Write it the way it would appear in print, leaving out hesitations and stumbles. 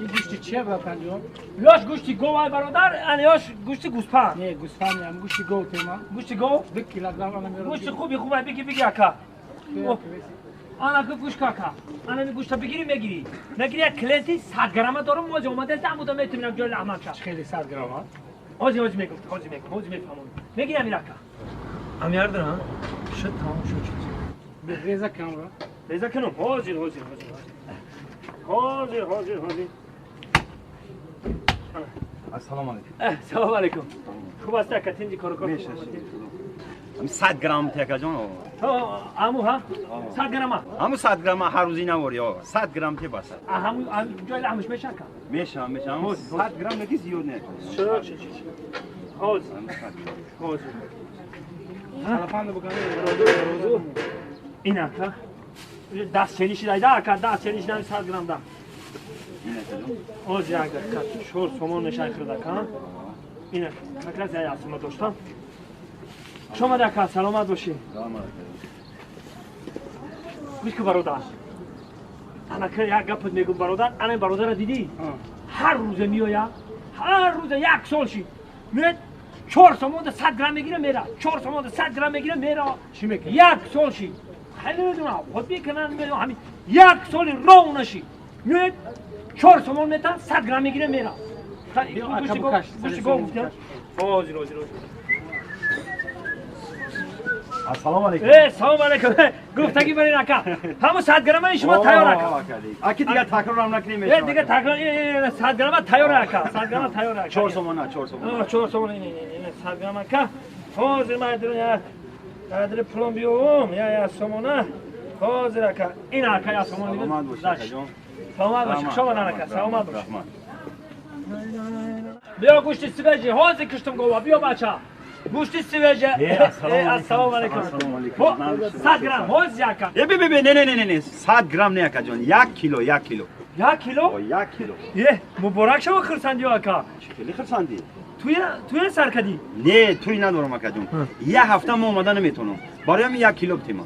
Ин гӯшти чия, братанҷон? Ёш гӯшти гов, ай бародар, ана ёш гӯшти гӯспанд. Не, гӯсфанд, ам гӯшти гов тема. Гӯшти гов? 2 килограмм ана меро. Гӯшти хуби хуб, ай биги, биги, ака. Ана ки гӯш ака. Ана ми гӯшта бигири, мегири. Мегири, як клиенти 100 грамма дорам, ози омада амуда метуминам ҷои лаҳмаша. Хеле 100 грамм? Ози ози мегуфт, ози мегум, ози мефаҳмам. Мегири, амир ака. Амир дара? Шуд, тамом шуд. Реза камра. Реза кунам. Ҳозир, ҳозир, ҳозир. Ҳозир, ҳозир, ҳозир. Ассалому алайкум. Салом алайкум. Хуб аст, ака, тинҷи кору кор? 100 грамм те, акаҷон. Аму ҳа? 100 грамма? Ҳаму 100 грамма ҳар рӯзи навори, 100 грамм те бас. Ҳаму ҷои лаҳмаш меша, ака? Меша, меша. 100 грамм неки зиёд не. Шуд, шуд, шуд. Ҳозир. Ҳозир. Салафанду букан. Ин ака. Даст чени шида, ака, даст чени шида 100 грамм да. Ҳозир як дақиқа, 4 сомон мешай хӯрд, ака. Ина, как раз як сума доштам. Шомад, ака, саломат бошӣ. Гӯш ки, бародар. Ана ки як гапат мегум, бародар, ана ин бародара дидӣ? Ҳар рӯза меояд, ҳар рӯза як сол шид. Меояд, 4 сомонда 100 грамм мегира, мера. 4 сомонда 100 грамм мегира, мера. Чӣ мекунад? Як сол шид. Хеле медонам, худ мекунанд, медонам, ҳамин як соли ровно шид. Меояд, 4 сомон метан, 100 грамм мегира, мера. Ака, букаш. Гӯшти гов гуфтям. Ҳозир, ҳозир, ҳозир. Ассалому алайкум. Э, салом алайкум. Гуфтагӣ барин, ака. Ҳамун 100 граммаи шумо тайёр, ака. Аки, дигар такрорам накунем. Э, дигар такрор, 100 грамма тайёр, ака. 100 грамма тайёр, ака. 4 сомона, 4 сомона. 4 сомона, ин 100 грамм, ака. Ҳозир ман я адри пулом биёвум, я сомона. Ҳозир, ака. Ин, ака, я сомон. Саломат бошед, акаҷон. Саломат бошед. Хуш омадан, ака. Саломат бошед. Раҳмат. Биё, гӯшти свежий, ҳозир киштум гова, биё, бача. Гӯшти свежий. Ассалому Ассалому алайкум. Ассалому алайкум. 100 грамм, ҳозир, ака. Э, бе, бе, бе, не, не, не, не, не, 100 грамм не, акаҷон, 1 кило, 1 кило. 1 кило? О, 1 кило. Е, муборак шава хурсандиё, ака. Чӣ хеле хурсандӣ? Туя сар кадӣ? Не, туй надорам, акаҷон. Як ҳафта мо омада наметавонам. Барои ҳамин 1 кило битема.